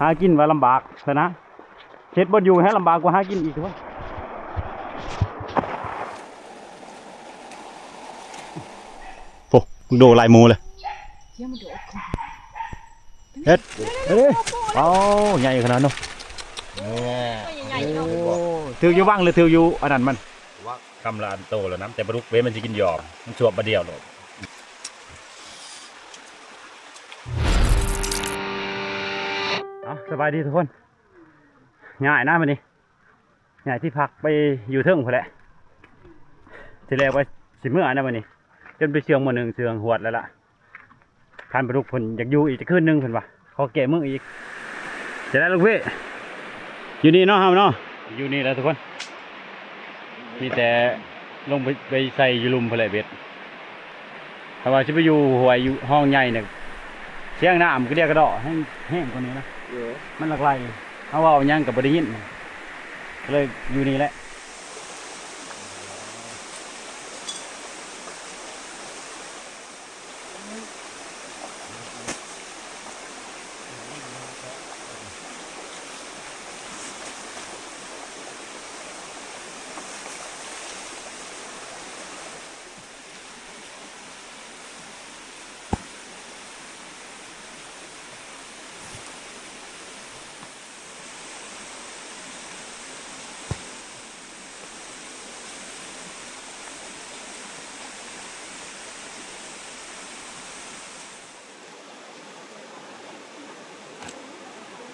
ຫາກິນວ່າລຳບາກຊະນະ ເຮັດບ່ອນຢູ່ໃຫ້ລຳບາກກວ່າຫາກິນອີກ. ໂອ້ ໂດຫຼາຍໝູເລີຍ. ເຮັດ ເອີ ເອົາ ໃຫຍ່ຂະໜາດເນາະ. ຖືກຢູ່ວັງ ຫຼື ຖືກຢູ່ອັນນັ້ນມັນ? ກຳລະອັນໂຕແລ້ວນຳ ແຕ່ປາດຸກເວຍມັນຊິກິນຢອກ ມັນສວບບາດດຽວໂລດ. ເອົາ ສະບາຍດີທຸກຄົນ. ຍ້າຍນະມື້ນີ້ ຍ້າຍທີ່ພັກໄປຢູ່ເທິງພຸ້ນແຫຼະ. ທີແລກວ່າຊິເມືອນະມື້ນີ້ ຈົນໄປເຊື່ອງໝໍ້ໜຶ່ງ ເຊື່ອງຫວດແລ້ວລະ. ທ່ານປາດຸກເພິ່ນຢາກຢູ່ອີກຈັກຄືນໜຶ່ງເພິ່ນວ່າ ຂໍແກ້ມື້ອີກ. ຈະໄດ້ລູກເວຍ ຢູ່ນີ້ເນາະ ເຮົາເນາະ ຢູ່ນີ້ແຫຼະທຸກຄົນ. ມີແຕ່ລົງໄປ ໄປໃສ່ຢູ່ລຸ່ມພຸ້ນແຫຼະເບັດ. ຖ້າວ່າຊິໄປຢູ່ຫ້ວຍຢູ່ຮ່ອງໃຫຍ່ນີ້ ສຽງນ້ຳກະເດຍກະເດາະ ແຮງ ແຮງກວ່ານີ້ນະ. ເອີ ມັນຫຼັກໄຫຼ ເຮົາເວົ້າຫຍັງກະບໍ່ໄດ້ຍິນ ກະເລີຍຢູ່ນີ້ແຫຼະ.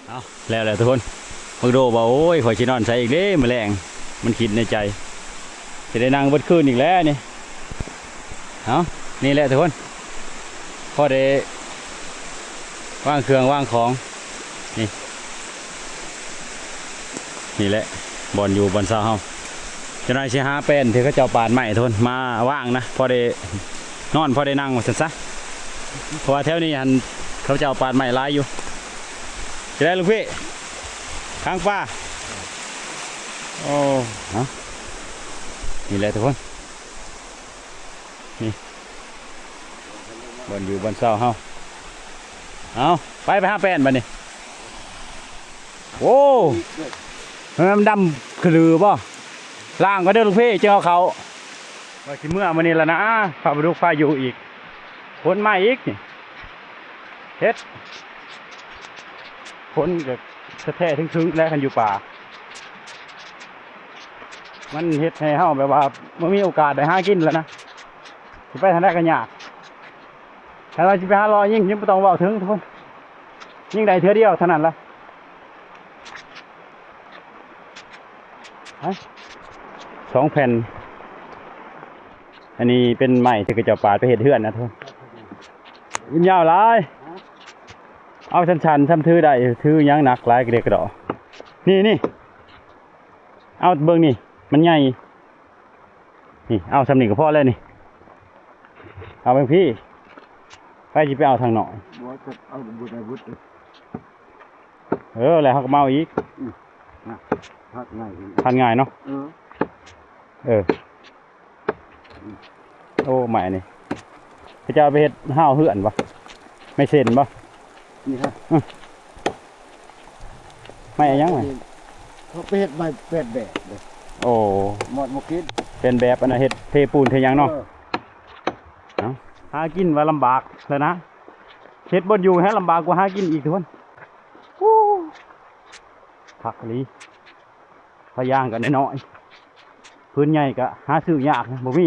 ເອົາ ແລ້ວແຫຼະທຸກຄົນ. ບັກໂດວ່າ ໂອ້ຍ ຂ້ອຍຊິນອນໃສອີກເດ້ມື້ແລງ ມັນຄິດໃນໃຈ ຊິໄດ້ນັ່ງເບິດຄືນອີກແລ້ວນີ້. ເອົາ ນີ້ແຫຼະທຸກຄົນ ພໍໄດ້ວາງເຄື່ອງວາງຂອງ ນີ້ ນີ້ແຫຼະບ່ອນຢູ່ບ່ອນເຊົາເຮົາ. ຈັກໜ່ອຍຊິຫາແປ້ນທີ່ເຂົາເຈົ້າປາດໄມ້ທຸກຄົນ ມາວາງນະ ພໍໄດ້ນອນ ພໍໄດ້ນັ່ງວ່າຊັ້ນຊະ ເພາະວ່າແຖວນີ້ຫັ້ນເຂົາເຈົ້າປາດໄມ້ຫຼາຍຢູ່. ຈະໄດ້ລູກພີ່ ຄ້າງປາ ໂອ້ ເນາະ ນີ້ແຫຼະທຸກຄົນ. ນີ້ບ່ອນຢູ່ບ່ອນເຊົາເຮົາ. ເອົາ ໄປ ໄປຫາແປ້ນບາດນີ້. ໂອ້ ມັນດຳຂະລືບໍ່? ລ້າງກ່ອນເດີລູກພີ່ ຈຶ່ງເອົາເຂົ້າ. ວ່າຊິເມືອມື້ນີ້ລະນະ ພາປາດຸກພາຢູ່ອີກ ຝົນມາອີກນີ້ ເຮັດ ຝົນກະແທ້ໆ ເຖິງໆ ແລ້ວ ຄັນຢູ່ປ່າ ມັນເຮັດໃຫ້ເຮົາແບບວ່າບໍ່ມີໂອກາດໄດ້ຫາກິນແລ້ວນະ. ຊິໄປທາງໃດກະຍາກ ຄັນວ່າຊິໄປຫາເລາະຍິງ ຍັງບໍ່ຕ້ອງເວົ້າເຖິງທຸກຄົນ ຍິງໄດ້ເທື່ອດຽວເທົ່ານັ້ນລະ. ສອງແຜ່ນ ອັນນີ້ເປັນໄມ້ທີ່ເຂົາເຈົ້າປາດໄປເຮັດເຮືອນນະທຸກຄົນ. ຍາວຫຼາຍ ເອົາສັ້ນໆ ຊ່ຳຖືໄດ້ ຖືຫຍັງໜັກຫຼາຍກະເດກກະດໍ. ນີ້ໆ ເອົາເບິ່ງນີ້ ມັນໃຫຍ່ ນີ້ ເອົາຊ່ຳນີ້ກະພໍແລ້ວນີ້. ເອົາເບິ່ງພີ້ ໃຜຊິໄປເອົາທາງນ້ອຍ. ບໍ່ ຈະເອົາບຸດໃດບຸດ. ເອີ ແລ້ວເຮົາກະມາເອົາອີກ. ອືມ ນະ ພັດງ່າຍ ພັດງ່າຍເນາະ. ເອີ ເອີ. ໂອ້ ໄມ້ນີ້ ເຂົາເຈົ້າເອົາໄປເຮັດຮາວເຮືອນບໍ່? ໄມ້ເສັ້ນບໍ່? ນີ້ຮະ ອືມ ໄມ້ຫຍັງ? ເຂົາໄປເຮັດໄມ້ແປນແບບເດ້. ໂອ້ ມອດບໍ່ກິນ ແປນແບບອັນນັ້ນ ເຮັດເທປູນເທຫຍັງເນາະ. ເອີ ເອົາ ຫາກິນວ່າລຳບາກແລ້ວນະ ເຮັດບ່ອນຢູ່ແຮງລຳບາກກວ່າຫາກິນອີກທຸກຄົນ. ໂອ້ ຄັກອີ່ຫຼີ. ຜ້າຢາງກະນ້ອຍໆ ພື້ນໃຫຍ່ກະຫາຊື້ຍາກນະ ບໍ່ມີ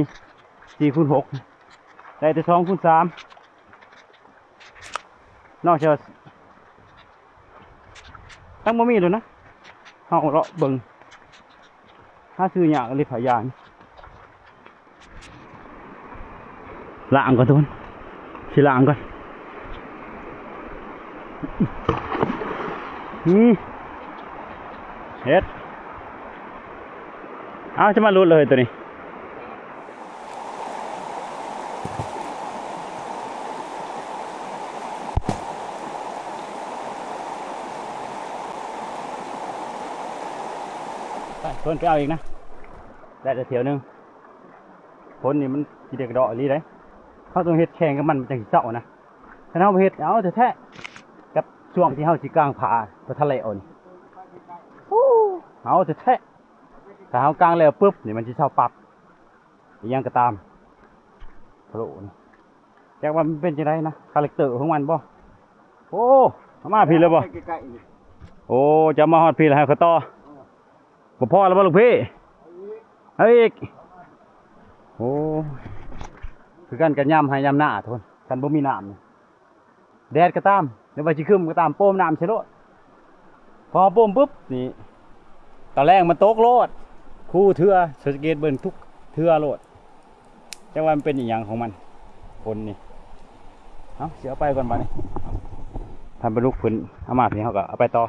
ສີ່ຄູນຫົກ ໄດ້ແຕ່ສອງຄູນສາມ ນອກຈາກ ຕັ້ງບໍ່ມີແລ້ວນະ ເຮົາເລາະເບິ່ງ ຫາຊື້ຍາກອີ່ຫຼີ ຜ້າຢາງ. ລ້າງກ່ອນທຸກຄົນ ຊິລ້າງກ່ອນ. ອືມ ເຮັດ ເອົາ ຈະມາຫຼຸດເລີຍໂຕນີ້. ໄປ ເພິ່ນໄປເອົາອີກນະ ໄດ້ແຕ່ຖ້ຽວໜຶ່ງ. ຝົນນີ້ມັນກະເດກກະດໍອີ່ຫຼີເດ້ ເຮົາຕ້ອງເຮັດແຂ່ງກັບມັນ ມັນຈັ່ງຊິເຊົານະ. ຄັນເຮົາບໍ່ເຮັດ ເອົາແທ້ໆ ກັບ ຊ່ວງທີ່ເຮົາຊິກາງຜາໄປທະເລເອົານີ້ ໂອ້ ເອົາແທ້ໆ ຖ້າເຮົາກາງແລ້ວປຶບນີ້ມັນຊິເຊົາປັບ ອີ່ຫຍັງກໍຕາມ ພະໂລນີ້ ຈັກວ່າມັນເປັນຈັ່ງໃດນະ ຄາແຣັກເຕີຂອງມັນບໍ? ໂອ້ ເອົາມາພີ້ແລ້ວບໍ? ໃກ້ໆນີ້ ໂອ້ ຈະມາຮອດພີ້ແລ້ວໃຫ້ຂ້ອຍຕໍ່ ເອີ ບໍ່ພໍແລ້ວບໍ່ລູກພີ່? ເອົາອີກ ໂອ້ ຄືກັນກັບຍາມໄຮ່ຍາມນາທຸກຄົນ ຄັນບໍ່ມີນ້ຳນີ້ ແດດກໍຕາມ ຫຼືວ່າຊິຄຶ້ມກໍຕາມ ໂປມນ້ຳໃສ່ໂລດ ພໍໂປມປຶບນີ້ ຕອນແລງມັນຕົກໂລດ ຄູ່ເທື່ອ ສັງເກດເບິ່ງທຸກເທື່ອໂລດ ຈັກວ່າມັນເປັນອີ່ຫຍັງຂອງມັນ ຝົນນີ້ ເອົາ ຊິເອົາໄປກ່ອນບາດນີ້ ພັນປາດຸກເພິ່ນເອົາມາພີ້ ເຮົາກໍເອົາໄປຕໍ່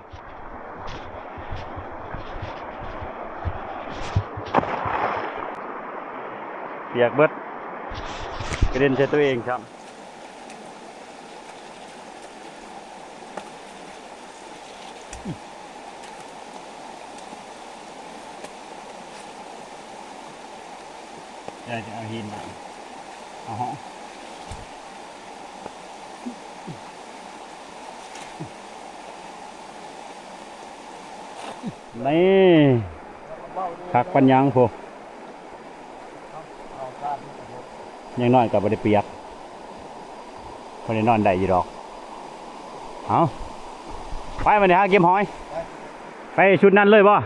ປຽກເບິດ ກະເດັນໃສ່ຕົວເອງຊ້ຳ. ຢາກຈະເອົາຫີນມາ ເອົາ ນີ້ ຄັກປານຫຍັງພຸ້ນ. ຢ່າງໜ້ອຍກໍບໍ່ໄດ້ປຽກ ພໍໄດ້ນອນໄດ້ຢູ່ດອກ ເອົາ ໄປ ບາດນີ້ຫາເກັບຫອຍ ໄປຊຸດນັ້ນເລີຍບໍ່?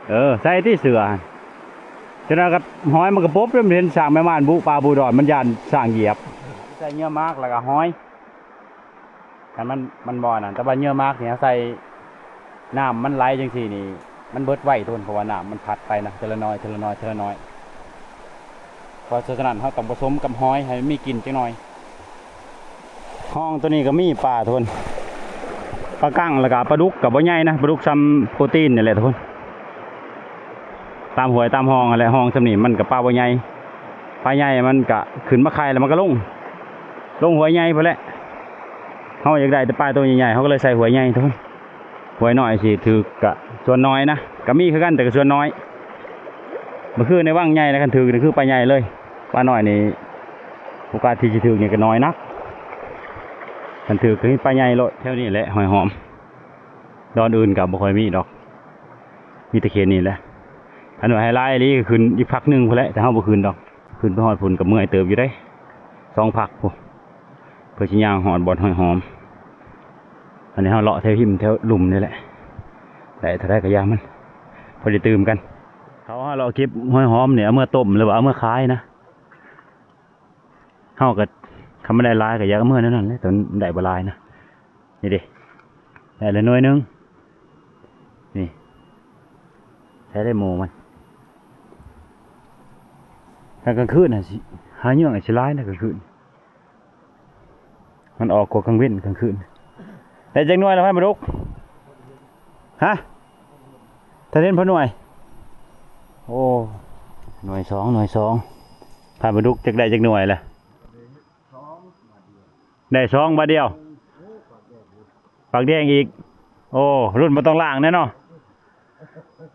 ເອີ ໃສ່ຕິເສື້ອ ຈັ່ງນັ້ນກໍຫອຍມັນກໍປົບ ມັນເຫັນຊ້າງແມ່ມ່ານບຸປ່າບຸດອນ ມັນຢ້ານຊ້າງຢຽບ ໃສ່ເຫຍື່ອໝາກແລ້ວກໍຫອຍ. ຄັນມັນ ມັນບໍ່ອັນນັ້ນ ແຕ່ວ່າເຫຍື່ອໝາກນີ້ເຮົາໃສ່ ນ້ຳມັນໄຫຼຈັ່ງຊີ້ນີ້ ມັນເບິດໄວທຸກຄົນ ເພາະວ່ານ້ຳມັນພັດໄປນະ ເທື່ອລະໜ້ອຍ ເທື່ອລະໜ້ອຍ ເທື່ອລະໜ້ອຍ ເພາະສະນັ້ນເຮົາຕ້ອງປະສົມກັບຫອຍໃຫ້ມັນມີກິ່ນຈັກໜ້ອຍ. ຮ່ອງໂຕນີ້ກໍມີປາທຸກຄົນ ປາກັງ ແລ້ວກໍປາດຸກ ກໍບໍ່ໃຫຍ່ນະ ປາດຸກຊ່ຳໂປຣຕີນນີ້ແຫຼະທຸກຄົນ ຕາມຫ້ວຍຕາມຮ່ອງຫັ້ນແຫຼະ ຮ່ອງຊ່ຳນີ້ມັນກໍປາບໍ່ໃຫຍ່ ປາໃຫຍ່ມັນກະຂຶ້ນມາໄຂ່ແລ້ວມັນກະລົງ ລົງຫ້ວຍໃຫຍ່ພຸ້ນແຫຼະ. ເຮົາຢາກໄດ້ແຕ່ປາໂຕໃຫຍ່ໆ ເຮົາກໍເລີຍໃສ່ຫ້ວຍໃຫຍ່ທຸກຄົນ ຫ້ວຍນ້ອຍຊິຖືກກະສ່ວນໜ້ອຍນະ ກະມີຄືກັນແຕ່ກະສ່ວນໜ້ອຍ ບໍ່ຄືໃນວັງໃຫຍ່ນະ ຄັນຖືກນີ້ຄືປາໃຫຍ່ເລີຍ ປານ້ອຍນີ້ໂອກາດທີ່ຊິຖືກນີ້ກະໜ້ອຍນັກ ຄັນຖືກກະມີປາໃຫຍ່ໂລດ. ແຖວນີ້ແຫຼະຫອຍຫອມ ດອນອື່ນກະບໍ່ຄ່ອຍມີດອກ ມີແຕ່ເຂດນີ້ແຫຼະ ຄັນວ່າໃຫ້ຫຼາຍອີ່ຫຼີກະຂຶ້ນອີກພັກໜຶ່ງພຸ້ນແຫຼະ ແຕ່ເຮົາບໍ່ຂຶ້ນດອກ ຂຶ້ນໄປຮອດພຸ້ນກໍເມື່ອຍເຕີບຢູ່ເດ້ ສອງພັກພຸ້ນ ເພື່ອຊິຍ່າງຮອດບ່ອນຫອຍຫອມ. ອັນນີ້ເຮົາເລາະແຖວຮິມແຖວລຸ່ມນີ້ແຫຼະ ໄດ້ເທົ່າໃດກໍຢ່າມັນ ພໍໄດ້ຕື່ມກັນ. ເຂົາເຮົາເລາະເກັບຫອຍຫອມນີ້ເອົາເມືອຕົ້ມ ຫຼືວ່າເອົາເມືອຂາຍນະ ເຮົາກໍ ຄັນມັນໄດ້ຫຼາຍກໍຢາກເອົາເມືອແນວນັ້ນແຫຼະ ແຕ່ມັນໄດ້ບໍ່ຫຼາຍນະ. ນີ້ເດ້ ໄດ້ລະໜ່ວຍໜຶ່ງ ນີ້ ໃຊ້ໄດ້ໝູ່ມັນ. ຖ້າກາງຄືນນະຊິ ຫາເຫຍື່ອຊິຫຼາຍນະກາງຄືນ ມັນອອກກວ່າກາງເວັນ ກາງຄືນ. ໄດ້ຈັກໜ່ວຍລະ ພານປາດຸກ? ຮະ? ຖ້າເຫັນພໍໜ່ວຍ? ໂອ້ ໜ່ວຍສອງ ໜ່ວຍສອງ. ພານປາດຸກຈັກໄດ້ຈັກໜ່ວຍລະ? ໄດ້ສອງບາດດຽວ ປາກແດງອີກ. ໂອ້ ລຸ້ນບໍ່ຕ້ອງລ້າງແນ່ເນາະ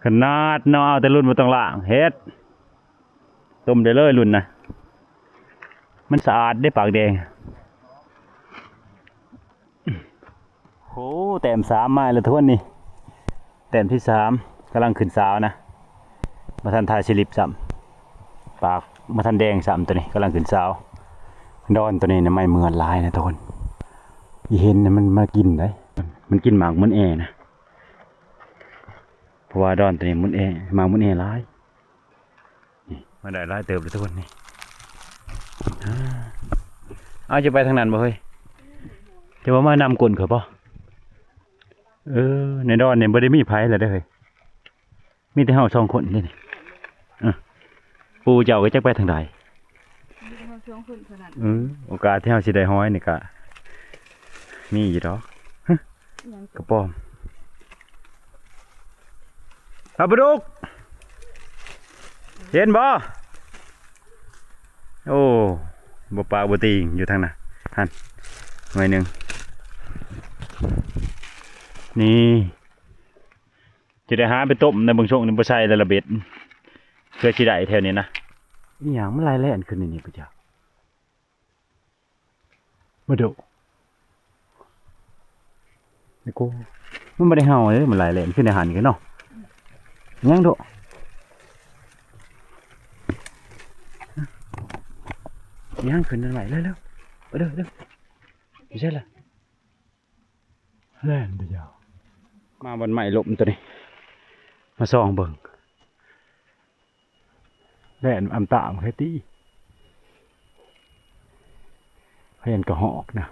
ຂະໜາດເນາະ ເອົາແຕ່ລຸ້ນບໍ່ຕ້ອງລ້າງ ເຮັດ ຕົ້ມໄດ້ເລີຍລຸ້ນນະ ມັນສະອາດເດ້ປາກແດງ. ໂອ້ ແຕ້ມສາມມາແລ້ວທຸກຄົນນີ້ ແຕ້ມທີສາມ ກຳລັງຂຶ້ນສາວນະ ບໍ່ທັນຖ່າຍສະລິບຊ້ຳ ປາກບໍ່ທັນແດງຊ້ຳ ໂຕນີ້ກຳລັງຂຶ້ນສາວ. ດອນໂຕນີ້ນະ ໄມ້ເໝືອນຫຼາຍນະທຸກຄົນ ອີເຫັນນະ ມັນມາກິນໄດ໋ ມັນກິນໝາກໝຸນແອນະ ເພາະວ່າດອນໂຕນີ້ໝຸນແອ ໝາກໝຸນແອຫຼາຍ. ນີ້ ມາໄດ້ຫຼາຍເຕີບເລີຍທຸກຄົນນີ້. ເອົາ ຈະໄປທາງນັ້ນບໍ່ເຮີ້ຍ? ຈະບໍ່ມານຳກົ້ນຂ້ອຍບໍ່? ເອີ ໃນດອນນີ້ບໍ່ໄດ້ມີໃຜແລ້ວເດີເຮີ້ຍ ມີແຕ່ເຮົາສອງຄົນເດ້ນີ້. ເອີ ປູເຈົ້າກໍຈັກໄປທາງໃດ ມີແຕ່ເຮົາສອງຄົນເທົ່ານັ້ນ. ເອີ ໂອກາດທີ່ເຮົາຊິໄດ້ຫອຍນີ້ກະມີຢູ່ດອກ. ຫະ ກະປອມ ປາປາດຸກ ເຫັນບໍ່? ໂອ້ ບໍ່ປາກບໍ່ຕີງຢູ່ທາງນັ້ນ ຫັ້ນ ໜ່ວຍໜຶ່ງ. ນີ້ ຈະໄດ້ຫາໄປຕົ້ມໃນເບິ່ງຊົງນີ້ ບໍ່ໃສ່ແຕ່ລະເບັດ ເພື່ອຊິໄດ້ແຖວນີ້ນະ. ອີຫຍັງມັນໄລ່ແລ່ນຂຶ້ນໃນນີ້ ພະເຈົ້າ? ມາດູ ນີ້ກູ ມັນບໍ່ໄດ້ເຫົ່າເດ້ ມັນໄລ່ແລ່ນຂຶ້ນໃນຫັ້ນກັນເນາະ. ຫຍັງໂດະ ຫຍັງຂຶ້ນນັ້ນໄວ້ ເລັວໆ ເດີໆ ຢູ່ໃສລະ ແລ່ນໄປຍາວ. ມາບ່ອນໄມ້ລົ້ມຕົວນີ້ ມາສ່ອງເບິ່ງ. ແລ່ນອຳຕາມໃຜຕິ ເຫັນກະຮອກນະ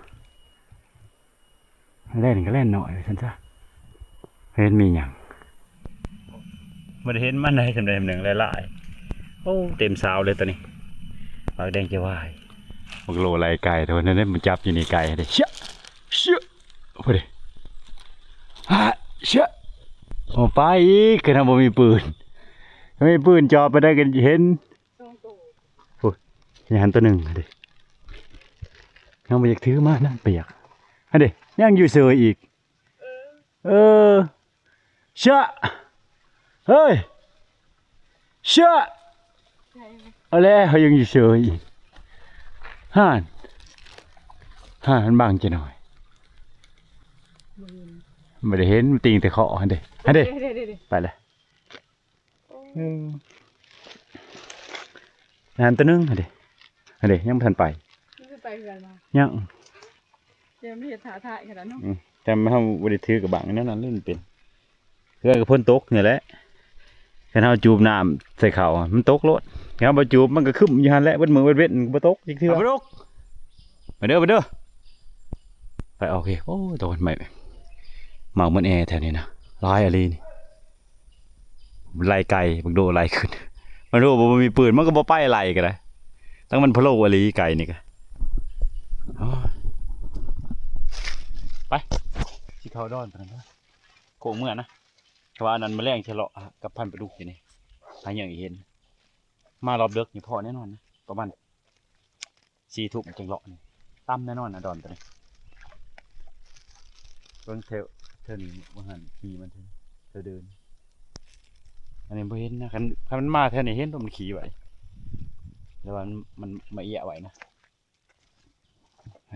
ແລ່ນກະແລ່ນໜ້ອຍວ່າຊັ້ນຊະ. ເຫັນມີຫຍັງ ບໍ່ໄດ້ເຫັນມັນໃດ ຊ່ຳໃດຊ່ຳໜຶ່ງຫຼາຍໆ. ໂອ້ ເຕັມຊາວເລີຍຕອນນີ້ ປາກແດງຈະວາຍ. ບັກໂລໄລ່ໄກ່ ໂທດນັ້ນເດ້ ມັນຈັບຢູ່ໃນໄກ່ເດ້ ເຊະ ເຊະ ພຸ້ນເດ້ ຮະ ເຊະ. ໂອ້ ໄປອີກ ຄັນເຮົາບໍ່ມີປືນ ມີປືນຈ່ອໄປໄດ້ກໍເຫັນ. ສອງໂຕ ໂອ້ຍ ຍັງຫັນໂຕໜຶ່ງຫັ້ນເດ້ ຍັງບໍ່ຢາກຖືມານຳ ປຽກຫັ້ນເດ້ ຍັງຢູ່ເຊີຍອີກ. ເອີ ເອີ ຊະ ເຮີ້ຍ ຊະ ໃຊ່ ເອົາແລ້ວ ຍັງຢູ່ເຊີຍອີກ. ຫັ້ນ ຫັ້ນ ມັນບັງຈັກໜ້ອຍ ບໍ່ເຫັນ ບໍ່ໄດ້ເຫັນ ມັນຕີງແຕ່ເຄາະຫັ້ນເດ້ ຫັ້ນເດ້ ເດ້ໆໆໆ ໄປແລ້ວ. ເອີ ຫັ້ນໂຕໜຶ່ງຫັ້ນເດ້ ຫັ້ນເດ້ ຍັງບໍ່ທັນໄປ ຍັງບໍ່ໄປເຮືອນມາ ຍັງ ແຕ່ມັນເຮັດທ່າຖ່າຍຂະໜາດເນາະ ອືມ ແຕ່ເຮົາບໍ່ໄດ້ຖືກະບັງແນວນັ້ນເລີຍ ມັນເປັນ ເຮືອນກໍຝົນຕົກນີ້ແຫຼະ ຄັນເຮົາຈູບນ້ຳໃສ່ເຂົ້າມັນຕົກໂລດ ຄັນເຮົາບໍ່ຈູບມັນກໍຄຶ້ມຢູ່ຫັ້ນແຫຼະ ເບິດມື້ເບິດເວັນບໍ່ຕົກຈັກເທື່ອ. ມາເດີ ມາເດີ ໄປ ໂອເຄ. ໂອ້ ຕອນໃໝ່ ໝາກໝົດແອແຖວນີ້ນະ ຫຼາຍອີ່ຫຼີນີ້. ໄລ່ໄກ່ ບັກໂດໄລ່ຂຶ້ນ ບັກໂດບໍ່ມີປືນ ມັນກໍບໍ່ໄປໄລ່ກໍໄດ້ ຕັ້ງມັນພະໂລອີ່ຫຼີໄກ່ນີ້ກະ. ໂອ້ຍ ໄປ ຊິເຂົ້າດອນປານນັ້ນ ໂຄ້ງເມືອນະ ເພາະວ່າອັນນັ້ນ ມະແລງຈະເລາະກັບພັນປາດຸກຢູ່ນີ້ ຫາຫຍັງເຫັນ ມາລອບເດິກນີ້ພໍ້ແນ່ນອນນະ ປະມານ ສີ່ທຸ່ມຈັ່ງເລາະນີ້ ຕ່ຳແນ່ນອນນະດອນຕົວນີ້. ເບິ່ງແຖວ ແຖວນີ້ ເບິ່ງຫັ້ນ ຂີ່ມັນເຖິງ ແຖວເດີນ ອັນນີ້ບໍ່ເຫັນນະ. ຄັນ ຄັນມັນມາແຖວນີ້ເຫັນໂລດ ມັນຂີ່ໄວ້ ແຕ່ວ່າມັນ ມັນມາເອຍະໄວ້ນະ. ໄປ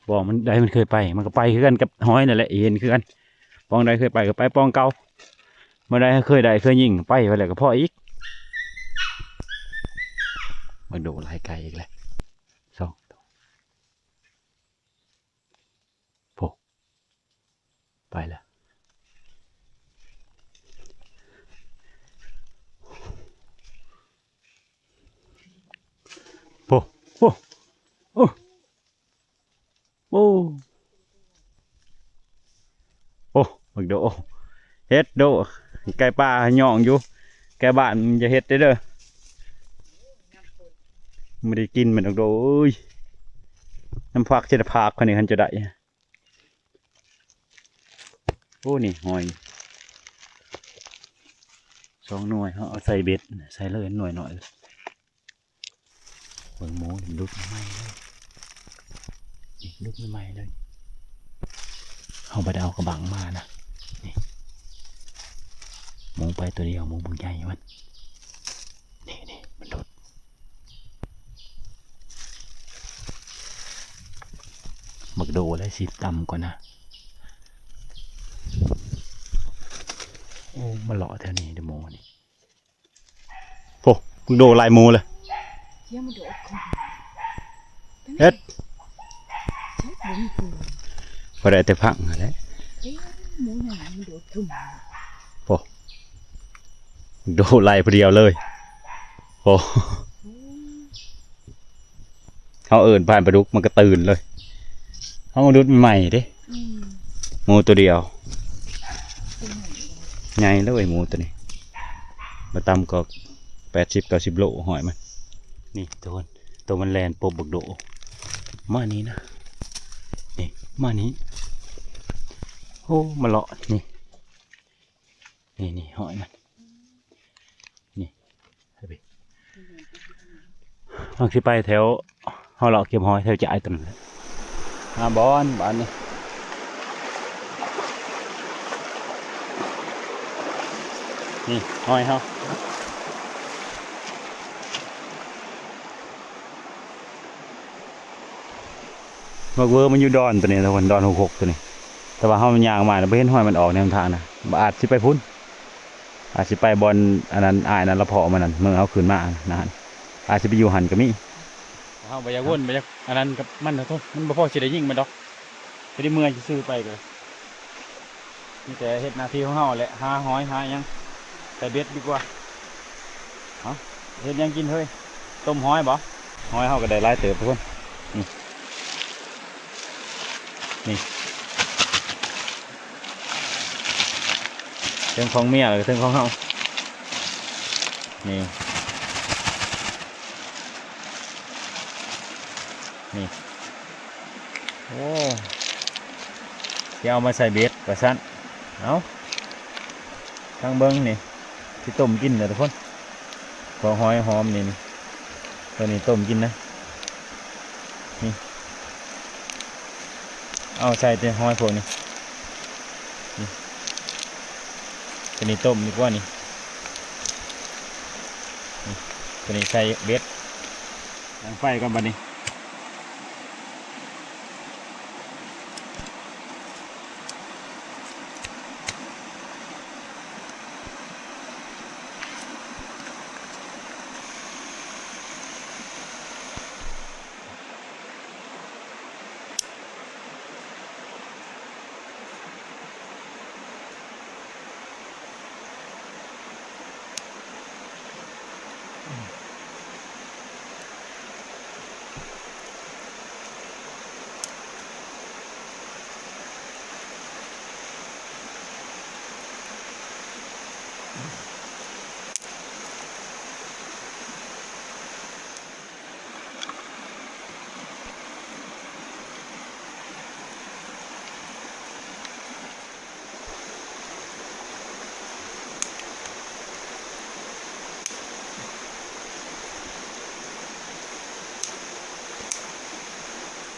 ບ່ອນໃດມັນເຄີຍໄປ ມັນກໍໄປຄືກັນກັບຫອຍນັ້ນແຫຼະ ເຫັນຄືກັນ. ປ່ອງໃດເຄີຍໄປກໍໄປປ່ອງເກົ່າ ບ່ອນໃດເຄີຍໄດ້ເຄີຍຍິງໄປ ໄປແລ້ວກໍພໍ້ອີກ. ບັກໂດໄລ່ໄກ່ອີກແລ້ວ ສອງໂຕ. ໂອ້ ໄປແລ້ວ ໂອ້ ໂອ້ ໂອ້ ໂອ້ ໂອ້ ບັກໂດ ເຫັດໂດ ໄກ່ປ່າຍ້ອງຢູ່ ໄກ່ບ້ານຢ່າເຮັດເດີ້ ບໍ່ໄດ້ກິນມັນດອກໂດເອີຍ. ນ້ຳຜັກເສດຖະຜັກຄົນນີ້ ຄັນຈະໄດ້. ໂອ້ ນີ້ຫອຍສອງໜ່ວຍ ເຮົາເອົາໃສ່ເບັດ ໃສ່ເລີຍໜ່ວຍໜ້ອຍ. ເບິ່ງໝູ ຫຼຸດໃໝ່ເລີຍ ນີ້ ຫຼຸດໃໝ່ເລີຍ. ເຮົາບໍ່ໄດ້ເອົາກະບັງມານະ ນີ້ ໝູໄປຕົວດຽວ ໝູບັກໃຫຍ່ມັນ ນີ້ໆ ມັນຫຼຸດ. ບັກໂດແລ້ວຊິຕ່ຳກ່ອນນະ. ໂອ້ ມາເລາະແຖວນີ້ເດີ້ໝູນີ້. ໂອ້ ບັກໂດຫຼາຍໝູເລີຍ ເຮັດ ບໍ່ໄດ້ແຕ່ພັງຫັ້ນແຫຼະ. ໂອ້ ໂດໄລ່ຜູ້ດຽວເລີຍ. ໂອ້ ເຮົາເອີ້ນຜ່ານປາດຸກມັນກໍຕື່ນເລີຍ. ເຮົາດຸດໃໝ່ເດ້ ໝູຕົວດຽວ ໃຫຍ່ເລີຍໝູຕົວນີ້ ບໍ່ຕ່ຳກໍແປດສິບເກົ້າສິບໂລ ຫອຍມັນ. ນີ້ທຸກຄົນ ໂຕມັນແລ່ນປົບບັກໂດ ມານີ້ນະ ນີ້ ມານີ້. ໂອ້ ມາເລາະນີ້ ນີ້ໆ ຫອຍມັນ ນີ້ ມັກຊິໄປແຖວ ເຮົາເລາະເກັບຫອຍແຖວຈາຍຕົວນັ້ນແຫຼະ. ຫາບ່ອນບາດນີ້ ນີ້ຫອຍເຮົາ. ໝາກເວີມັນຢູ່ດອນໂຕນີ້ທຸກຄົນ ດອນຫົກຫົກໂຕນີ້ ແຕ່ວ່າເຮົາຍ່າງມາແລ້ວບໍ່ເຫັນຮອຍມັນອອກໃນຫົນທາງນະ ອາດຊິໄປພຸ້ນ ອາດຊິໄປບ່ອນອັນນັ້ນ ອ້າຍນັ້ນລະເພາະມານັ້ນ ເມືອງເຮົາຂຶ້ນມານະຫັ້ນ ອາດຊິໄປຢູ່ຫັ້ນກໍມີ. ເຮົາບໍ່ຢາກວົນ ບໍ່ຢາກອັນນັ້ນກັບມັນດອກ ມັນບໍ່ພໍຊິໄດ້ຍິງມັນດອກ ຊິໄດ້ເມື່ອຍຊື່ໆໄປກໍ ມີແຕ່ເຮັດໜ້າທີ່ຂອງເຮົາແຫຼະ ຫາຫອຍຫາຫຍັງ ໃສ່ເບັດດີກວ່າ. ເອົ້າ ເຮັດຫຍັງກິນເຮີ້ຍ? ຕົ້ມຫອຍບໍ? ຫອຍເຮົາກໍໄດ້ຫຼາຍເຕີບທຸກຄົນ ນີ້ ນີ້ ເທິງຂອງເມຍ ແລ້ວກໍເທິງຂອງເຮົາ ນີ້ ນີ້. ໂອ້ ຊິເອົາມາໃສ່ເບັດວ່າຊັ້ນ ເອົາ ທາງເບິ່ງນີ້ ຊິຕົ້ມກິນເດີທຸກຄົນ ພວກຫອຍຫອມນີ້ ນີ້ ໂຕນີ້ຕົ້ມກິນນະ ນີ້ ເອົາໃສ່ແຕ່ຫອຍພວກນີ້ ນີ້ ໂຕນີ້ຕົ້ມດີກວ່ານີ້ ນີ້ ໂຕນີ້ໃສ່ເບັດ ດັງໄຟກ່ອນບັດນີ້.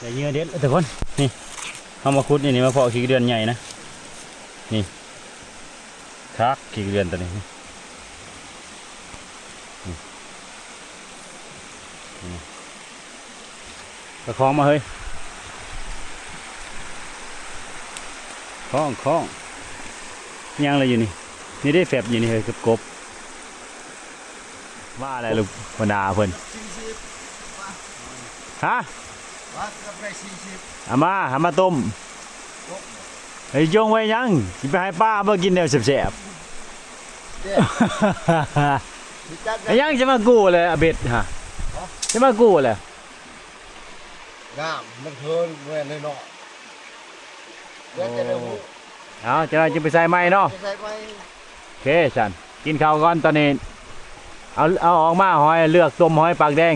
ໄດ້ເຫຍື່ອເດັດແລ້ວທຸກຄົນ ນີ້ ເຮົາມາຂຸດນີ້ ນີ້ ມາເພາະຂີ້ເດືອນໃຫຍ່ນະ ນີ້ ຄັກ ຂີ້ເດືອນໂຕນີ້ ນີ້ ນີ້ ປະຄອງມາເຮີ້ຍ ຄອງ ຄອງ ຍັງລະຢູ່ນີ້ ນີ້ເດ້ ແຟບຢູ່ນີ້ເຮີ້ຍ ກັບກົບ ວ່າແຫຼະລູກຫົວໜ້າເພິ່ນ ຮະ ວ່າເກືອບໄດ້ສີ່ສິບ ເອົາມາ ເອົາມາຕົ້ມ ຕົ້ມ ເຮີ້ຍ ຈົ່ງໄວ້ຫຍັງ ຊິໄປໃຫ້ປາມາກິນແນວແຊບໆ ເດ້ ຊິຈັດ ອີຫຍັງຈະມາກູ້ແຫຼະ ອາເບັດ ຮະ ຮະ ຈະມາກູ້ແຫຼະ ນ້ຳມັນເທີນແມ່ນນ້ອຍໆ ແລ້ວຈະໄດ້ຮູ້ ເອົາ ຈັກໜ່ອຍຈຶ່ງໄປໃສ່ໃໝ່ເນາະ ໄປໃສ່ໃໝ່ ໂອເຄຊັ້ນ ກິນເຂົ້າກ່ອນຕອນນີ້ ເອົາ ເອົາອອກມາ ຫອຍ ເລືອກຕົ້ມຫອຍປາກແດງ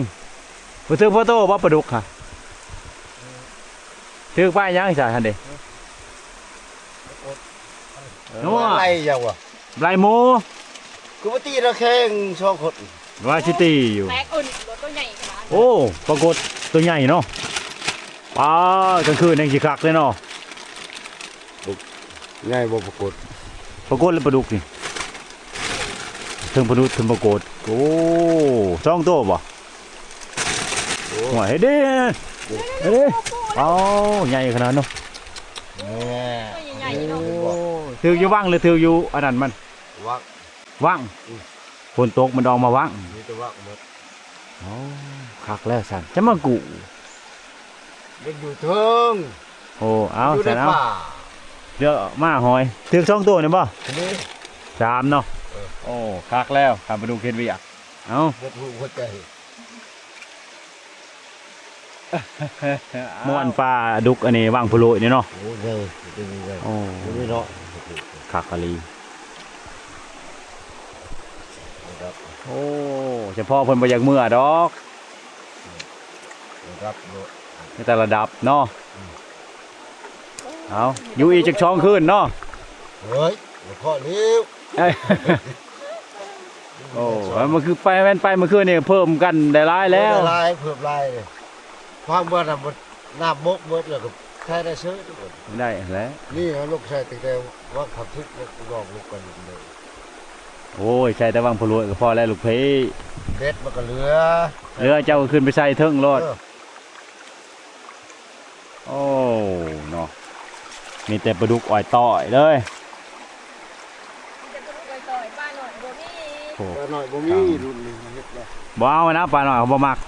ບໍ່ຖືກພໍໂຕບໍ່ປາດຸກຫະ ຖືກປາຫຍັງຊະຫັ້ນເດ້ ປາກົດ ເອີ ໄລ່ຫຍັງວະ ໄລ່ໝູ ຄືບໍ່ຕີລະແຂ້ງສອງຄົນ ວ່າຊິຕີຢູ່ ແຕກເອີ້ນໂຕໃຫຍ່ຂະໜາດ ໂອ້ ປາກົດໂຕໃຫຍ່ເນາະ ປາ ກາງຄືນແຮ່ງຊິຄັກເລີຍເນາະ ໃຫຍ່ບໍ່ປາກົດ ປາກົດ ຫຼື ປາດຸກນີ້ ເທິງປາດຸກ ເທິງປາກົດ ໂອ້ ສອງໂຕບໍ່? ໂອ້ ໂອ້ຍ ເຮັດເດ້ ເຮັດເດ້ ເອົ້າ ໃຫຍ່ຂະໜາດເນາະ ແນ່ ໂອ້ ຖືກຢູ່ວັງ ຫຼື ຖືກຢູ່ອັນນັ້ນມັນ? ວັງ ວັງ ອືມ ຝົນຕົກມັນອອກມາວັງ ມີແຕ່ວັງໝົດ ໂອ້ ຄັກແລ້ວຊັ້ນ ຈະມາກູ້ ມັນຢູ່ເທິງ ໂອ້ ເອົາ ຢູ່ໃນປ່າ ຊັ້ນເອົາ ເລືອກມາຫອຍ ຖືກສອງໂຕນີ້ບໍ່? ນີ້ ສາມເນາະ ເອີ ໂອ້ ຄັກແລ້ວ ຂ້າມາດູເຮັດວຽກ ເອົາ ເບິດຫູເບິດໃຈ ມ່ວນປາດຸກອັນນີ້ ວັງໂພໂລຍນີ້ເນາະ ໂອ້ ໃຫຍ່ ໂອ້ ໂອ້ ເນາະ ຄັກອີ່ຫຼີ ໂອ້ ສະເພາະເພິ່ນບໍ່ຢາກເມືອດອກ ລະດັບໂລດ ມີແຕ່ລະດັບເນາະ ອືມ ເອົາ ຢູ່ອີກຈັກສອງຄືນເນາະ ເຮີ້ຍ ບໍ່ພໍແລ້ວ ເອີຍ ໂອ້ ມັນຄືໄປ ແມ່ນໄປມື້ຄືນນີ້ເພີ່ມກັນໄດ້ຫຼາຍແລ້ວ ໄດ້ຫຼາຍ ເພີ່ມຫຼາຍ ຄວາມເບິດນະ ນ້ຳບົກເບິດແລ້ວກໍໃຊ້ໄດ້ເສີຍ ໄດ້ແຫຼະ ນີ້ເຮົາລົງໃຊ້ຕັ້ງແຕ່ວັງຄຳສິບ ລອງລົງໄປເລີຍ ໂອ້ຍ ໃຊ້ແຕ່ວັງພະລວຍກໍພໍແລ້ວລູກເພ ເບັດມັນກໍເຫຼືອ ເຫຼືອເຈົ້າກໍຂຶ້ນໄປໃສ່ເທິງໂລດ ເອີ ໂອ້ ມີແຕ່ປາດຸກອອຍຕ້ອຍເລີຍ. ມີແຕ່ປາດຸກອອຍຕ້ອຍ ປານ້ອຍບໍ່ມີ. ໂອ້ ປານ້ອຍບໍ່ມີ ເອົ້າ ລຸ້ນນີ້ເຮັດແລ້ວ ບໍ່ເອົານະ ປານ້ອຍເຂົາບໍ່ມັກ.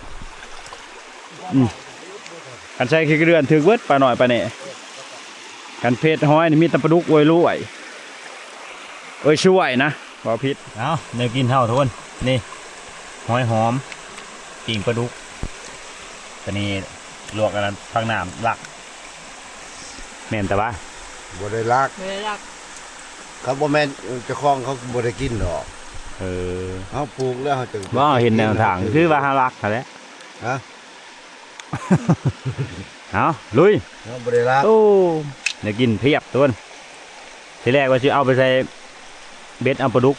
ອືມ ຄັນໃສ່ຂີ້ເດືອນຖືກເບິດ ປານ້ອຍປາແໜ. ຄັນເພັດຫອຍນີ້ມີແຕ່ປາດຸກອອຍລວຍ ເອີຍ ຊ່ວຍນະ ເວົ້າຜິດ. ເອົາ ແນວກິນເຮົາທຸກຄົນ ນີ້ ຫອຍຫອມ ປີ້ງປາດຸກ ຕອນນີ້ລວກອັນນັ້ນ ຜັກໜາມລາກ ແມ່ນແຕ່ວ່າ ບໍ່ໄດ້ລາກ ບໍ່ໄດ້ລາກ. ຄັນບໍ່ແມ່ນເຈົ້າຂອງເຂົາບໍ່ໄດ້ກິນດອກ. ເອີ ເຮົາປູກແລ້ວເຮົາຈຶ່ງ ບໍ່ເຫັນແນວທາງ ຄືວ່າເຮົາລາກຫັ້ນແຫຼະ. ຮະ ເອົາ ລຸຍ. ເຮົາບໍ່ໄດ້ລາກ. ໂອ້ ໄດ້ກິນພຽບທຸກຄົນ. ທີແລກວ່າຊິເອົາໄປໃສ່ເບັດເອົາປາດຸກ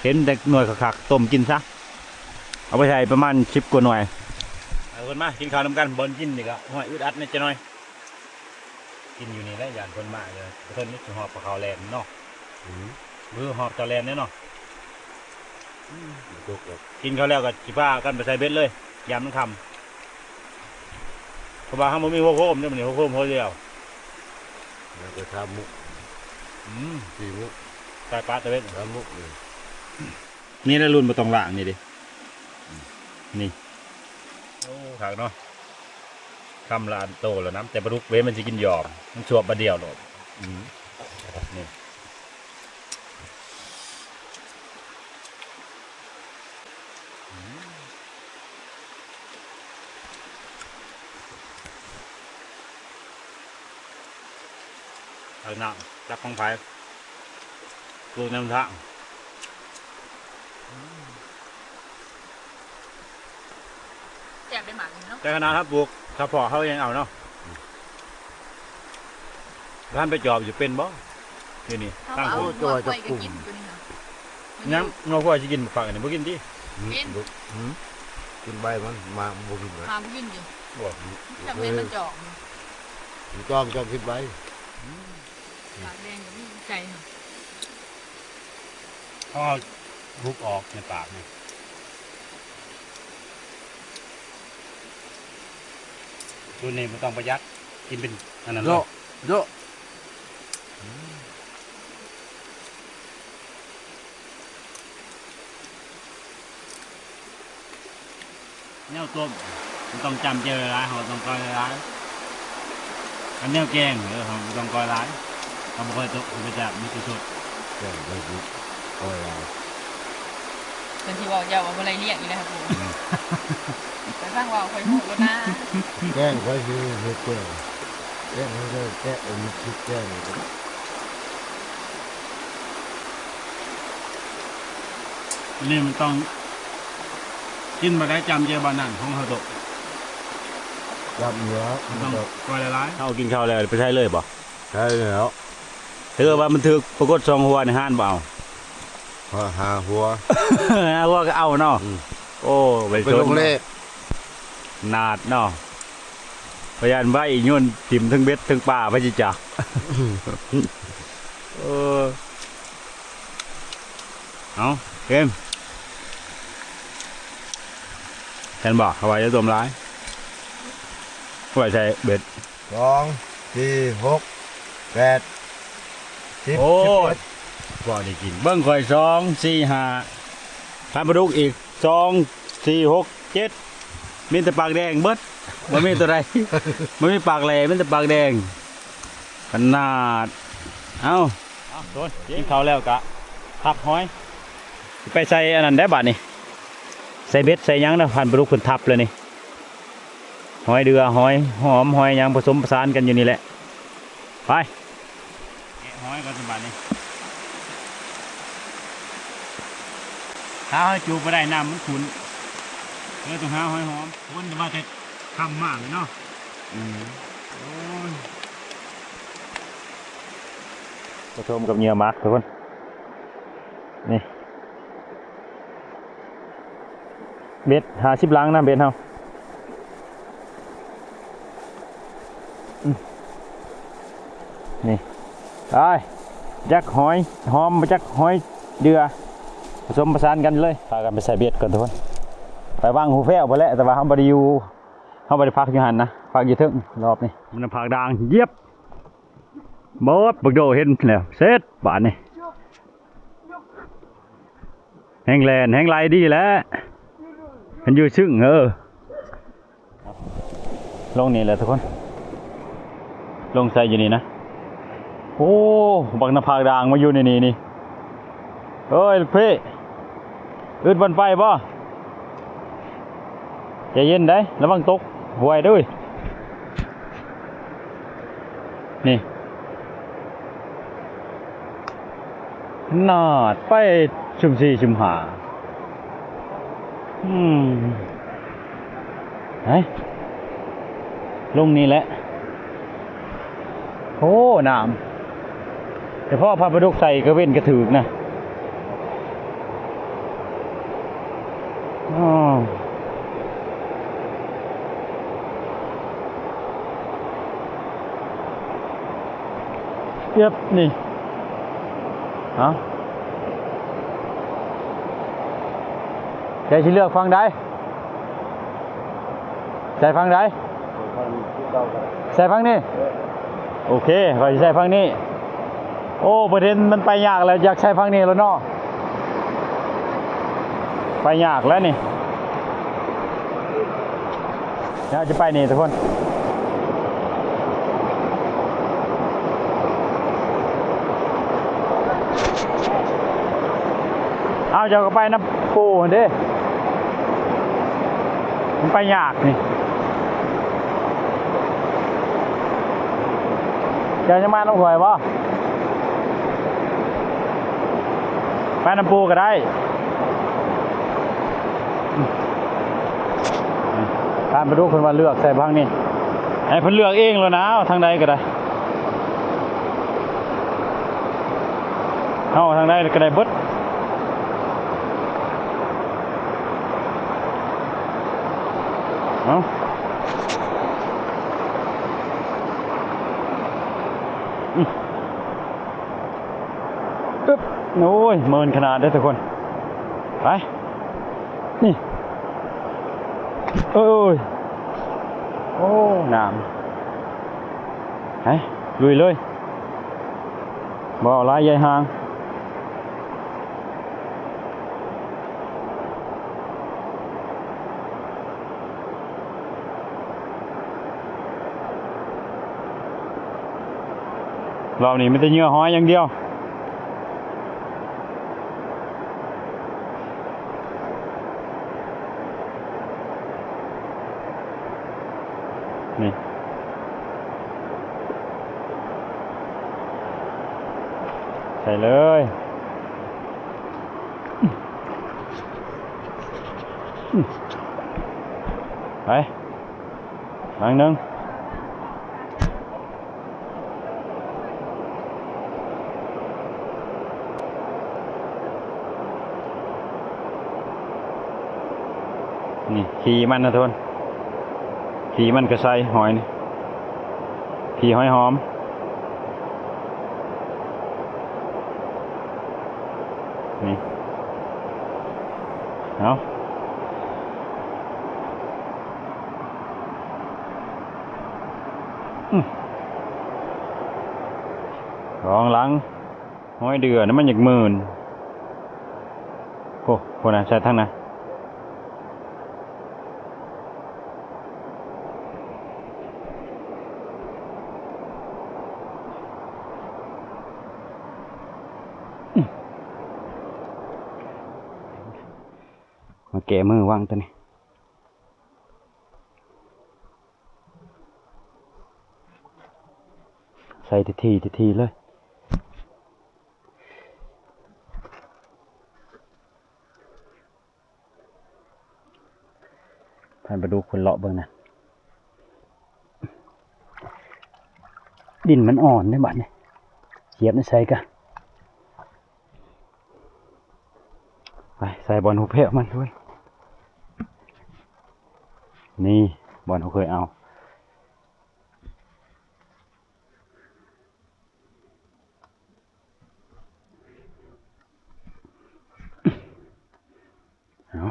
ເຫັນແຕ່ໜ່ວຍຄັກໆ ຕົ້ມກິນຊະ. ເອົາໄປໃສ່ປະມານສິບກວ່າໜ່ວຍ. ເອົາ ເພິ່ນມາກິນເຂົ້ານຳກັນ. ບ່ອນກິນນີ້ກໍຫ້ອຍອຶດອັດແດ່ຈັກໜ່ອຍ. ກິນຢູ່ນີ້ແຫຼະ ຢ້ານເພິ່ນມາເດີ ເພິ່ນນີ້ຊິຫອບເຂົ້າແລ່ນເນາະ. ອືມ ບໍ່ຫອບເຂົ້າແລ່ນແດ່ເນາະ. ອືມ ກິນເຂົ້າແລ້ວກໍຊິພາກັນໄປໃສ່ເບັດເລີຍ ຍາມມັນຄ່ຳ ເພາະວ່າເຮົາບໍ່ມີຫົວໂຄມເດ້ ມື້ນີ້ຫົວໂຄມຫົວດຽວ ແລ້ວກໍສາມມຸກ. ອືມ ສີ່ມຸກ ໃສ່ປາຕະເວັນ ສາມມຸກ. ນີ້ແຫຼະລຸ້ນບໍ່ຕ້ອງລ້າງນີ້ເດ້. ອືມ ນີ້ ໂອ້ ຄັກເນາະ. ຄຳລະອັນໂຕລະນຳ ແຕ່ປາດຸກເວມັນຊິກິນຢອມ ມັນສວບບາດດຽວໂລດ. ອືມ ນີ້ ອືມ ອັນນັ້ນຈັກຂອງໃຜ ປູກນຳທາງ. ແຊບໄດ້ໝາກນີ້ເນາະ ແຕ່ຂະໜາດເຮົາປູກສະເພາະເຮົາຍັງເອົາເນາະ. ທ່ານໄປຈອບຢູ່ເປັນບໍ່ ຢູ່ນີ້ ເຮົາກໍເອົາງົວຄວາຍກໍກິນຕົວນີ້ນະ. ຍັງງົວຄວາຍຊິກິນໝາກຝັກອັນນີ້ບໍ່ກິນຕິ? ກິນ ບໍ່ ຫືມ ກິນໃບມັນ ໝາກມັນບໍ່ກິນເລີຍ ໝາກບໍ່ກິນຕິ. ບໍ່ ຈັກແມ່ນມັນຈອກ ມັນຈອກ ຈອກກິນໃບ. ປາກແດງກໍມີໃຈ ເຮົາເອົາບຸບອອກໃນປາກນີ້. ຊຸດນີ້ບໍ່ຕ້ອງປະຢັດ ກິນເປັນອັນນັ້ນເລີຍ ເຍາະ ເຍາະ. ແນວຕົ້ມມັນຕ້ອງຈ້ຳແຈ່ວຫຼາຍໆ ເຮົາຕ້ອງກ້ອຍຫຼາຍໆ. ອັນແນວແກງ ເອີ ເຮົາບໍ່ຕ້ອງກ້ອຍຫຼາຍ ເຮົາບໍ່ຄ່ອຍຕົກ ເຮົາໄປຈ້ຳ ມີແຕ່ສົດ. ແກງໄປບຸ ກ້ອຍຫຼາຍ ເພິ່ນຊິເວົ້າເຈົ້າວ່າບໍ່ໄດ້ລ້ຽງອີກແລ້ວ ອືມ ແຕ່ຊ່າງເວົ້າ ຂ້ອຍຮູ້ແລ້ວນາ. ແກງຂ້ອຍຊິເຮັດແຈ່ວ ແກງຂ້ອຍແກະ ເອົາມີຄິດແກງ ອັນນີ້ມັນຕ້ອງ ກິນບໍ່ໄດ້ຈ້ຳເຈ້ຍບ່ອນນັ້ນຂອງເຮົາໂຕະ ຈັບເໜືອ ມັນຕ້ອງ ມັນກໍ ກ້ອຍຫຼາຍໆ. ເຮົາກິນເຂົ້າແລ້ວໄປໃຊ້ເລີຍບໍ່? ໃຊ້ແລ້ວ ຖືວ່າມັນຖືກປາກົດສອງຫົວໃນຮ້ານບໍ່ເອົາ? ຫາ ຫາຫົວ ຫາຫົວກໍເອົາເນາະ. ອືມ ໂອ້ ໄປຊົນເນາະ ຂະໜາດເນາະ ພະຍານໄວ້ໂຍນຖິ້ມເທິງເບັດເທິງປາ ໃຜຊິຈັບ. ເອີ ເອົາ ເກມ ແມ່ນບໍ່? ເຂົາວ່າຢ່າຕົ້ມຫຼາຍ ເອົາໄວ້ໃສ່ເບັດ. ສອງ ສີ່ ຫົກ ແປດ ສິບ ໂອ້ ສິບເອັດ ພໍໄດ້ກິນ. ເບິ່ງຂ້ອຍ ສອງ ສີ່ ຫ້າ ພັນປາດຸກອີກ ສອງ ສີ່ ຫົກ ເຈັດ ມີແຕ່ປາກແດງເບິດ ບໍ່ມີໂຕໃດ ບໍ່ມີປາກແຫຼ ມີແຕ່ປາກແດງ ຂະໜາດ. ເອົ້າ ເອົ້າ ໂດນ ກິນເຂົ້າແລ້ວກະທັບຫອຍ ໄປໃສ່ອັນນັ້ນໄດ້ບາດນີ້ ໃສ່ເບັດໃສ່ຫຍັງນະ ພັນປາດຸກເພິ່ນທັບແລ້ວນີ້ ຫອຍເດືອ ຫອຍຫອມ ຫອຍຫຍັງ ປະສົມປະສານກັນຢູ່ນີ້ແຫຼະ. ໄປ ແກະຫອຍກ່ອນສະບາດນີ້ ຖ້າເຮົາຈູບບໍ່ໄດ້ ນ້ຳມັນຂຸ້ນ ເລີຍຕ້ອງຫາຫອຍຫອມ. ຄົນວ່າແຕ່ຄ່ຳມາເລີຍເນາະ. ອືມ ໂອ້ຍ ປະສົມກັບເຫຍື່ອໝາກທຸກຄົນ ນີ້ ເບັດຫ້າສິບຫຼັງນະ ເບັດເຮົາ ອືມ ນີ້ ໄປ ຈັກຫອຍຫອມ ຈັກຫອຍເດືອ ປະສົມປະສານກັນເລີຍ. ພາກັນໄປໃສ່ເບັດກ່ອນທຸກຄົນ ໄປວາງຫູແພ້ວພຸ້ນແຫຼະ ແຕ່ວ່າເຮົາບໍ່ໄດ້ຢູ່ ເຮົາບໍ່ໄດ້ພັກຢູ່ຫັ້ນນະ ພັກຢູ່ເທິງ ລອບນີ້ ມັນພັກດ່າງ ຢຽບ. ເບິດ ບັກໂດເຫັນແລ້ວ ເສັດບາດນີ້ ແຮ່ງແລ່ນແຮ່ງໄຫຼດີແຫຼະ ມັນຢູ່ຊຶ້ງ ເອີ ລົງນີ້ແຫຼະທຸກຄົນ ລົງໃສ່ຢູ່ນີ້ນະ ໂອ້ ບັກໜ້າຜາກດ່າງມາຢູ່ໃນນີ້ນີ້ ເອີຍ ລູກພີ່ ອຶດບ່ອນໄປບໍ່? ໃຈເຢັນໄດ໋ ລະວັງຕົກຫ້ວຍເດີ້ ນີ້ ຂະໜາດໄປຊຸມສີ່ຊຸມຫ້າ ອືມ ໄປ ລົງນີ້ແຫຼະ ໂອ້ ນ້ຳ ແຕ່ພໍພາປາດຸກໃສ່ກະເວັນກະຖືກນະ ອໍ ເອີບ ນີ້ ເອົາ ແກຊິເລືອກຝັ່ງໃດ? ໃສ່ຝັ່ງໃດ? ໃສ່ຝັ່ງນີ້ ໂອເຄ ຂ້ອຍຊິໃສ່ຝັ່ງນີ້ ໂອ້ ປະເດັນມັນໄປຍາກແລ້ວ ຢາກໃສ່ຝັ່ງນີ້ແລ້ວເນາະ ໄປຍາກແລ້ວນີ້ ດຽວຈະໄປນີ້ທຸກຄົນ ເອົາ ເຈົ້າກໍໄປນຳປູຫັ້ນເດ້ ມັນໄປຍາກນີ້ ເຈົ້າຍັງມານຳຂ້ອຍບໍ່? ໄປນຳປູກໍໄດ້ ທ່ານປາດຸກເພິ່ນວ່າເລືອກໃສ່ທາງນີ້ ໃຫ້ເພິ່ນເລືອກເອງໂລດນາ ເອົາທາງໃດກໍໄດ້ ເອົາທາງໃດກໍໄດ້ເບິດ ເອົາ ອືມ ອຶບ ໂອ້ຍ ເມີນຂະໜາດເດີ້ທຸກຄົນ ໄປ ນີ້ ໂອ້ຍ ໂອ້ ນ້ຳ ໄປ ລຸຍເລີຍ ບໍ່ເອົາຫຼາຍໃຫຍ່ຫ່າງ. ລອບນີ້ມີແຕ່ເຫຍື່ອຫອຍຢ່າງດຽວ ນີ້ ໃສ່ເລີຍ. ໄປ ບາງໜຶ່ງ ນີ້ ຂີ້ມັນນະທຸກຄົນ ຂີ້ມັນກະໃສ ຫອຍນີ້ ຂີ້ຫອຍຫອມ. ນີ້ ເອົາ ອືມ ສອງຫຼັງ ຫ້ອຍເດືອນ ມັນຢາກໝື່ນ ໂອ້ ພຸ້ນນະ ໃສ່ທາງນັ້ນ. ມາແກ້ມືວາງຕົວນີ້ ໃສ່ຖີ່ໆເລີຍ. ທ່ານປາດຸກເພິ່ນເລາະເບິ່ງນະ ດິນມັນອ່ອນເດ້ບາດນີ້ ສຽບໃສ່ກະ ໄປໃສ່ບ່ອນຫູແພ້ວມັນເວີຍ ນີ້ບ່ອນເຮົາເຄີຍເອົາ. ເອົາ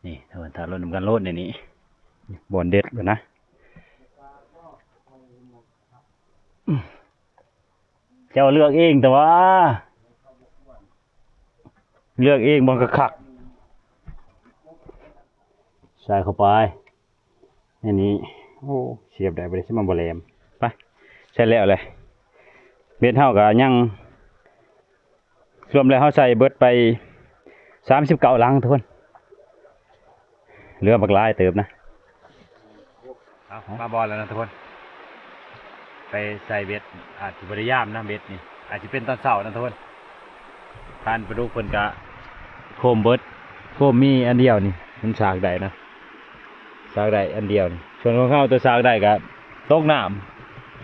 ນີ້ ຖ້າເບິ່ງ ຖ້າລົດນຳກັນໂລດໃນນີ້ ບ່ອນເດັດແລ້ວນະ ອືມ. ເຈົ້າເລືອກເອງແຕ່ວ່າ ເລືອກເອງບໍ່ຄັກໆ ໃສ່ເຂົ້າໄປ ອັນນີ້ ໂອ້ ສຽບໄດ້ບໍ່ໄດ້ ຊິມາບໍ່ແຫຼມ ໄປ ໃສ່ແລ້ວແຫຼະ ເບັດເຮົາກໍຍັງ ລວມແລ້ວເຮົາໃສ່ເບິດໄປສາມສິບເກົ້າຫຼັງທຸກຄົນ ເຫຼືອບັກຫຼາຍເຕີບນະ ເອົາ ມາບ່ອນແລ້ວນະທຸກຄົນ ໄປໃສ່ເບັດ ອາດຊິບໍ່ໄດ້ຍາມນະ ເບັດນີ້ ອາດຊິເປັນຕອນເຊົ້ານະທຸກຄົນ ທ່ານປາດຸກເພິ່ນກະໂຄມເບິດ ໂຄມມີອັນດຽວນີ້ ມັນສາກໄດ້ນະ ສາກໄດ້ອັນດຽວນີ້ ສ່ວນຂອງເຮົາຕົວສາກໄດ້ກະຕົກນ້ຳ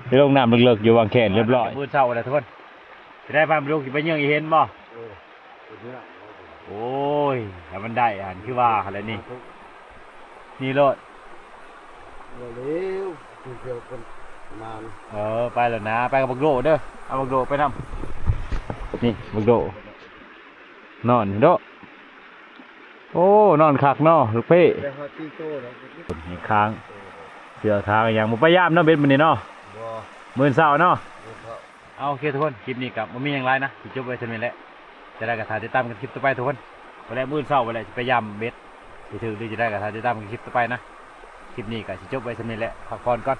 ໄປລົງນ້ຳເລິກໆ ຢູ່ວັງແຄນຮຽບຮ້ອຍ ມື້ເຊົ້າແລ້ວທຸກຄົນ ຊິໄດ້ພາໄປດູ ຊິໄປເຍື່ອງອີເຫັນບໍ່? ເອີ ໂອ້ຍ ຖ້າມັນໄດ້ຫັ້ນ ຄືວ່າຫັ້ນແຫຼະນີ້ ນີ້ໂລດ ເອີ ໄປແລ້ວນະ ໄປກັບບັກໂດເດີ ເອົາບັກໂດໄປນຳ ນີ້ບັກໂດ ນອນໂດ ໂອ້ ນອນຄັກເນາະ ລູກເປ້ ນີ້ຄ້າງ ເສື້ອຄ້າງຫຍັງ ບໍ່ໄປຢາມເນາະ ເບັດມື້ນີ້ເນາະ ມື້ເຊົ້າເນາະ ເອົາ ໂອເຄທຸກຄົນ ຄລິບນີ້ກໍບໍ່ມີຫຍັງຫຼາຍນະ ຊິຈົບໄວ້ສ່ຳນີ້ແຫຼະ ຈະໄດ້ກໍຖ້າຕິດຕາມກັນຄລິບຕໍ່ໄປທຸກຄົນ ບໍ່ແລ້ວມື້ເຊົ້າບໍ່ແລ້ວຊິໄປຢາມເບັດ ຊິຖືກຫຼືຈະໄດ້ກໍຖ້າຕິດຕາມກັນຄລິບຕໍ່ໄປນະ ຄລິບນີ້ກໍຊິຈົບໄວ້ສ່ຳນີ້ແຫຼະ ພັກຜ່ອນກ່ອນ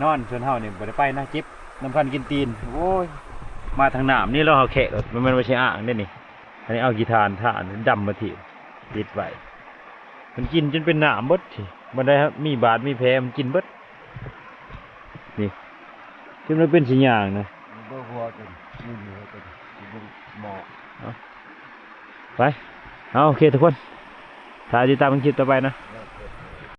ນອນ ສ່ວນເຮົານີ້ບໍ່ໄດ້ໄປນະ ເຈັບນຳຄັນກິນຕີນ ໂອ້ຍ ມາທາງນ້ຳນີ້ແລ້ວເຮົາແຄະ ບໍ່ແມ່ນວ່າຊິອ້າງເດ້ນີ້ ອັນນີ້ເອົາຂີ້ຖ່ານ ຖ່ານດຳມາຖິ້ມ ຕິດໄວ້ ມັນກິນຈົນເປັນນ້ຳເບິດ ບໍ່ໄດ້ມີບາດມີແຜ ມັນກິນເບິດ ນີ້ ຈົນມັນເປັນຊິຍ່າງນະ ເບິ່ງຫົວຕົວນີ້ ເບິ່ງໝໍ້ ໄປ ເອົາ ໂອເຄທຸກຄົນ ຖ້າຕິດຕາມກັນຄລິບຕໍ່ໄປນະ